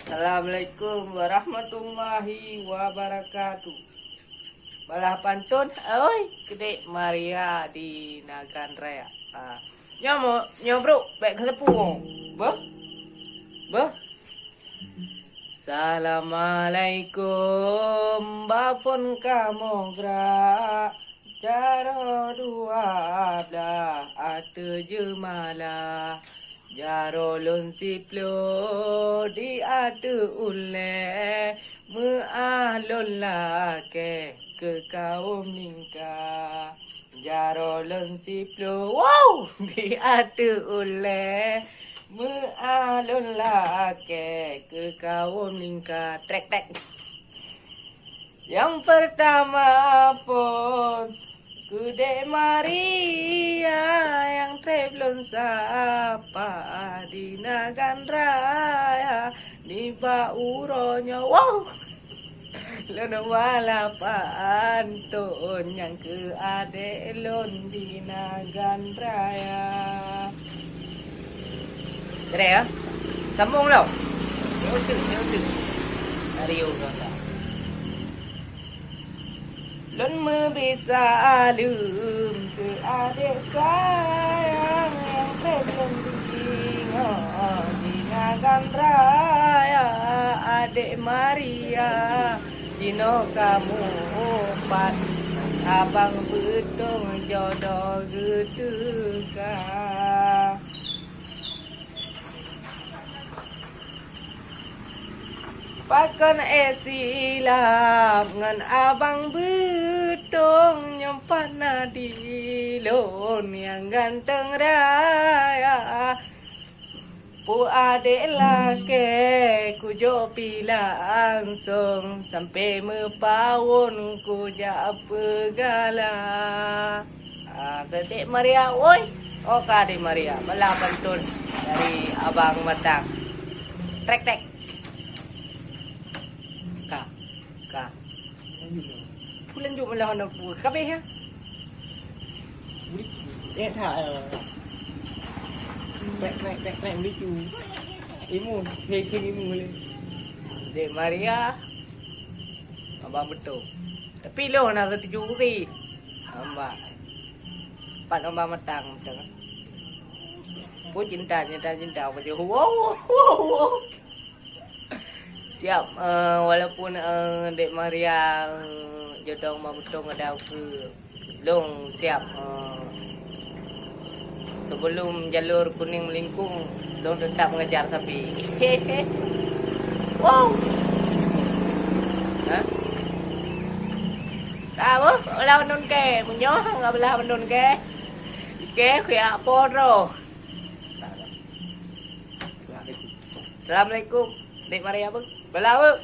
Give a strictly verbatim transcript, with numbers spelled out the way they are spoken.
Assalamualaikum warahmatullahi wabarakatuh. Balah pantôn, oi, keu Dek Maria di Nagan Raya. Ah. Nyoe mo-, nyoe brok, bèk keuseupue. Beuh? Beuh? Assalamualaikum, ba phôn kamoe grak. Jaroe dua blah ateueh jeumala. Jaroe lôn siploh di ateueh ulèe, meu'ah lôn lakèe keu kawôm lingka. Jaroe lôn siploh, wow, di ateueh ulèe, meu'ah lôn lakèe keu kawôm lingka. Trek, trek. Nyang peurtama phôn keu Dek Maria nyang trép lôn sapa di Nagan Raya nibak uroe nyoe. Wow! Lôn balapan thôn nyang keu adék lôn di Nagan Raya. Keren, ya? Sambung, Long. Nyoe teuk, nyoe teuk. Mario Ronda. Lôn meubri saleuem keu adék sayang nyang trép lôn tuju ngon di Nagan Raya, adék Maria. Jinoe kamoe upat, abang Beutong jodoh geuteuka. Pakon ék silap ngon abang Beutong, nyoe pat na di lôn nyang ganteng raya. Peue adék lakèe kujok pih langsong, sampoe meupawon kujak peugala. Ah, keu Dek Maria, woi. Oh, ka Dek Maria, balapan thôn dari Abang Matang. Trek, trek. Ka, ka. Pulan jok meulah hana peue kabeh, ya? Eh, that, eh. Trek, trek, trek, trek, meulucu. Imu, hei, hei, imu le. Dek Maria, Abang Beutong. Tapi lôn hana setuju ri. Hamba. Pat Abang Matang, Matang. Pun cinta, cinta, cinta, apa je. Wow, wow, wow, wow. Siap, eh, walaupun, eh, Dek Maria, eh, jodoh Abang Beutong ada ke, lôn siap, eh, sebelum jalur kuning melingkung, lôn tetap mengejar sapi. Wow. Hah? Ka boh, balapan thôn kèe. Meunyoe hana balapan thôn kèe, kèe keuyak po droe. Assalamualaikum. Dek Maria, beu. Bala, beu.